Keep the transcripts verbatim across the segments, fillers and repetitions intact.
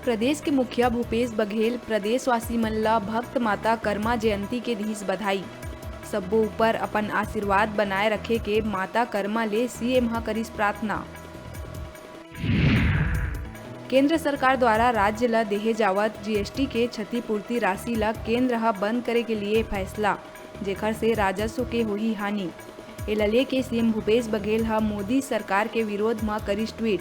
प्रदेश के मुखिया भूपेश बघेल प्रदेशवासी मन ल भक्त माता कर्मा जयंती के दिहिस बधाई। सब्बो ऊपर अपन आशीर्वाद बनाए रखे के माता कर्मा ले सीएम ह करिस प्रार्थना। केंद्र सरकार द्वारा राज्य ल देहे जावत जीएसटी के क्षतिपूर्ति राशि ल केंद्र ह बंद करे के लिए फैसला, जेखर से राजस्व के होही हानि। एला लेके सीएम भूपेश बघेल ह मोदी सरकार के विरोध म करिस ट्वीट।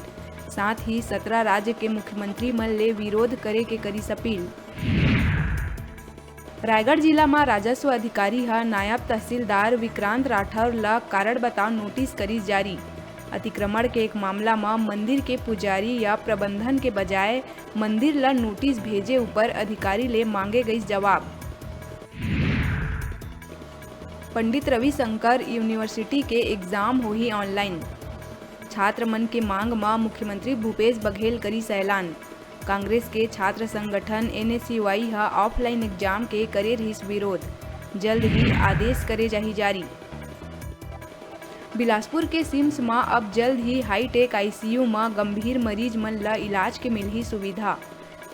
साथ ही सत्रह राज्य के मुख्यमंत्री मन ले विरोध करे के करिस अपील। रायगढ़ जिला म राजस्व अधिकारी ह नायब तहसीलदार विक्रांत राठौर ल कारण बताओ नोटिस करिस जारी। अतिक्रमण के एक मामला म मंदिर के पुजारी या प्रबंधन के बजाय मंदिर ल नोटिस भेजे ऊपर अधिकारी ले मांगे गइस जवाब। पंडित रविशंकर यूनिवर्सिटी के एग्जाम होही ऑनलाइन। छात्र मन के मांग म मुख्यमंत्री भूपेश बघेल करिस ऐलान। कांग्रेस के छात्र संगठन एनएसयूआई ह ऑफलाइन एग्जाम के करे रहिस विरोध, जल्द ही आदेश करे जाही जारी। बिलासपुर के सिम्स म अब जल्द ही हाईटेक आईसीयू म गंभीर मरीज मन ल इलाज के मिलही सुविधा।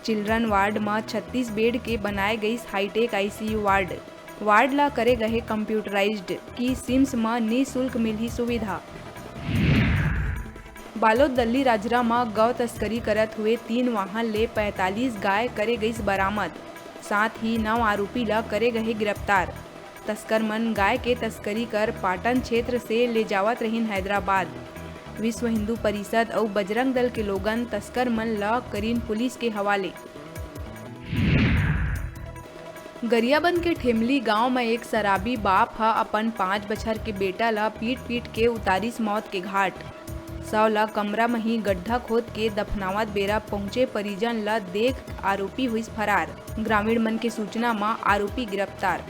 चिल्ड्रन वार्ड म छत्तीस बेड के बनाए गइस हाईटेक आईसीयू वार्ड। वार्ड ला करे गहे कंप्यूटराइज्ड, कि सिम्स म निशुल्क मिलही सुविधा। बालोद दल्ली राजरा म गौ तस्करी करत हुए तीन वाहन ले पैंतालीस गाय करे गइस बरामद। साथ ही नौ आरोपी ला करे गहे गिरफ्तार। तस्कर मन गाय के तस्करी कर पाटन क्षेत्र से ले जावत रहिन हैदराबाद। विश्व हिंदू परिषद अउ बजरंग दल के लोगन तस्कर मन ल करिन पुलिस के हवाले। गरियाबंद के ठेमली गांव म एक शराबी बाप ह अपन पाँच बछर के बेटा ल पीट-पीट के उतारिस मौत के घाट। शव ल कमरा म ही गड्ढा खोद के दफनावत बेरा पहुंचे परिजन ल देख आरोपी होइस फरार। ग्रामीण मन के सूचना म आरोपी गिरफ्तार।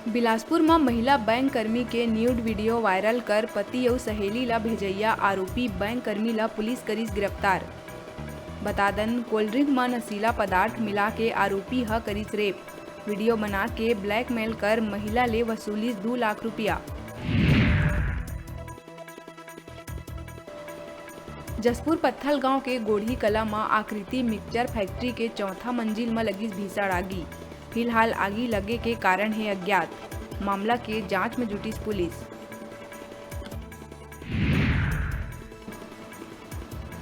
बिलासपुर म महिला बैंक कर्मी के nude video viral कर पति अउ सहेली ल भेजइया आरोपी बैंक कर्मी ल पुलिस करिस गिरफ्तार। बता दन, कोल्ड ड्रिंक म नशीला पदार्थ मिला के आरोपी ह करिस रेप। वीडियो बना के ब्लैकमेल कर महिला ले वसूलिस दू लाख रुपया। जसपुर पत्थल गांव के गोढ़ी कला म आकृति मिक्सचर फैक्ट्री के चौथा मंजिल म लगिस भीषण आगी। फिलहाल आगी लगे के कारण हे अज्ञात। मामला के जांच म जुटिस पुलिस।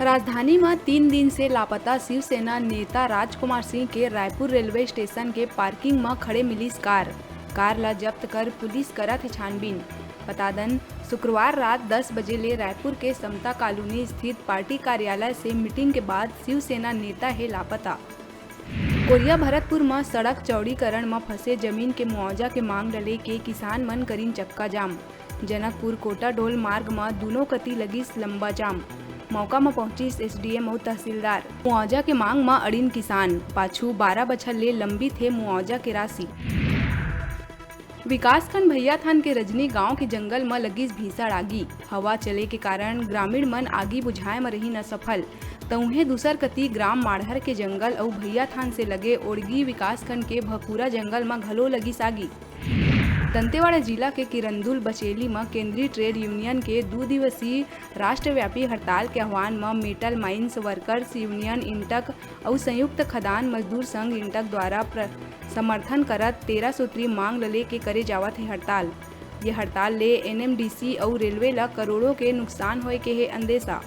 राजधानी म तीन दिन से लापता शिवसेना नेता राजकुमार सिंह के रायपुर रेलवे स्टेशन के पार्किंग म खड़े मिलिस कार। कार ल जब्त कर पुलिस करत हे छानबीन। बता दन, शुक्रवार रात दस बजे ले रायपुर के समता कॉलोनी स्थित पार्टी कार्यालय से मीटिंग के बाद शिवसेना नेता हे लापता। कोरिया भरतपुर म सड़क चौड़ीकरण म फंसे जमीन के मुआवजा के मांग ल लेके किसान मन करिन चक्का जाम। जनकपुर कोटाडोल मार्ग म दूनों कति लगिस लंबा जाम। मौका म पहुंचिस एसडीएम अउ तहसीलदार। मुआवजा के मांग म अड़िन किसान, पाछू बारह बछर ले लंबित हे मुआवजा के राशि। विकासखंड भैयाथान के रजनी गांव के जंगल म लगिस भीषण आगी। हवा चले के कारण ग्रामीण मन आगी बुझाए म रहिन असफल। त उहें दूसर कति ग्राम माढ़र के जंगल अउ भैयाथान से लगे ओड़गी विकासखंड के भकुरा जंगल म घलो लगिस आगी। दंतेवाड़ा जिला के किरंदुल बचेली म केंद्रीय ट्रेड यूनियन के दू दिवसीय राष्ट्रव्यापी हड़ताल के आह्वान म metal mines workers union INTUC अउ संयुक्त खदान मजदूर संघ इंटक द्वारा प्र-, समर्थन करत तेरह सूत्री मांग ल लेके करे जावत हे हड़ताल। ये हड़ताल ले एनएमडीसी अउ रेलवे ल करोड़ों के नुकसान होए के हे अंदेशा।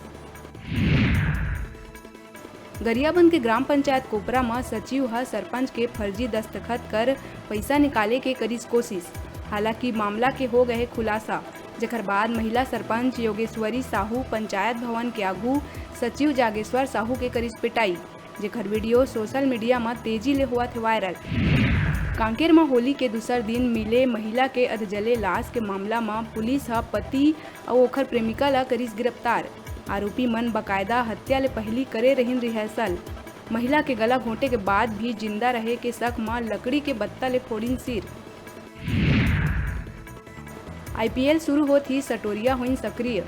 गरियाबंद के ग्राम पंचायत कोपरा म सचिव ह सरपंच के फर्जी दस्तखत कर पइसा निकाले के करिस कोशिश। हालांकि मामला के हो गए खुलासा, जेकर बाद महिला सरपंच योगेश्वरी साहू पंचायत भवन के आगू सचिव जागेश्वर साहू के करिस पिटाई, जेकर वीडियो सोशल मीडिया म तेजी ले होवत हे वायरल। कांकेर म होली के दूसर दिन मिले महिला के अधजले लाश के मामला म पुलिस ह पति अउ ओखर प्रेमिका ल करिस गिरफ्तार। आरोपी मन बकायदा हत्या ले पहिली करे रहिन रिहर्सल। महिला के गला घोंटे के बाद भी जिंदा रहे के शक म लकड़ी के बत्ता ले फोड़िन सिर। आईपीएल शुरू होत ही सटोरिया होइन सक्रिय।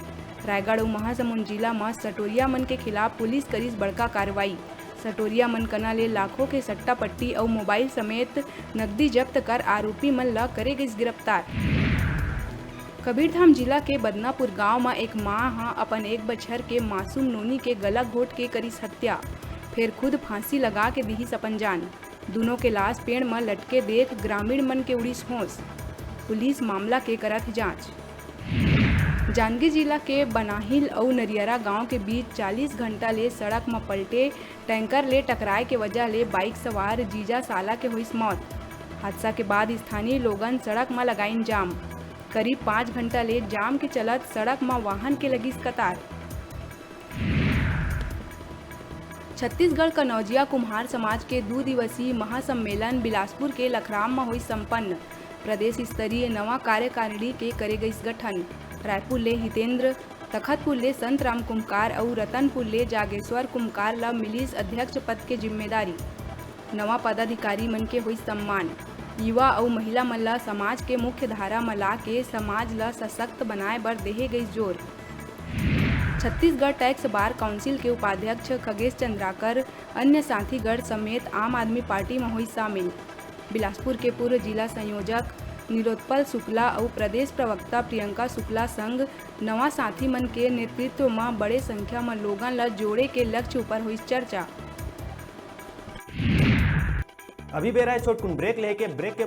रायगढ़ अउ महासमुंद जिला म सटोरिया मन के खिलाफ पुलिस करिस बड़का कार्रवाई। सटोरिया मन कना ले लाखों के सट्टा पट्टी अउ मोबाइल समेत नकदी जब्त कर आरोपी मन ल करे गइस गिरफ्तार। कबीरधाम जिला के बदनापुर गांव म एक मां ह अपन एक बछर के मासूम नोनी के गला घोट के करिस हत्या, फेर खुद फांसी लगा के दिहिस अपन जान। दूनों के लाश पेड़ म लटके देख ग्रामीण मन के उड़िस होश। पुलिस मामला के करत हे जांच। जांजगीर जिला के बनाहिल अउ नरियरा गांव के बीच चालीस घंटा ले सड़क म पलटे टैंकर ले टकराए के वजह ले बाइक सवार जीजा साला के होइस मौत। हादसा के बाद स्थानीय लोगन सड़क म लगाइन जाम। करीब पाँच घंटा ले जाम के चलत सड़क म वाहन के लगिस कतार। छत्तीसगढ़ कनौजिया कुम्हार समाज के दू दिवसीय महासम्मेलन बिलासपुर के लखराम म होइस संपन्न। प्रदेश स्तरीय नवा कार्यकारिणी के करे गइस गठन। रायपुर ले हितेंद्र, तखतपुर ले संतराम कुम्हकार अउ रतनपुर ले जागेश्वर कुम्हकार ल मिलिस अध्यक्ष पद के जिम्मेदारी। नवा पदाधिकारी मन के होइस सम्मान। युवा अउ महिला मन ल समाज के मुख्य धारा म लाके समाज ल सशक्त बनाए बर देहे गइस जोर। छत्तीसगढ़ टैक्स बार काउंसिल के उपाध्यक्ष खगेश चंद्राकर, अन्य साथीगण समेत आम आदमी पार्टी म होइस शामिल। बिलासपुर के पूर्व जिला संयोजक नीलोत्पल शुक्ला अउ प्रदेश प्रवक्ता प्रियंका शुक्ला संग नवा साथी मन के नेतृत्व म बड़े संख्या म लोगन ल जोड़े के लक्ष्य ऊपर होइस चर्चा। अभी बेरा हे छोटकुन ब्रेक लेके, ब्रेक के बाद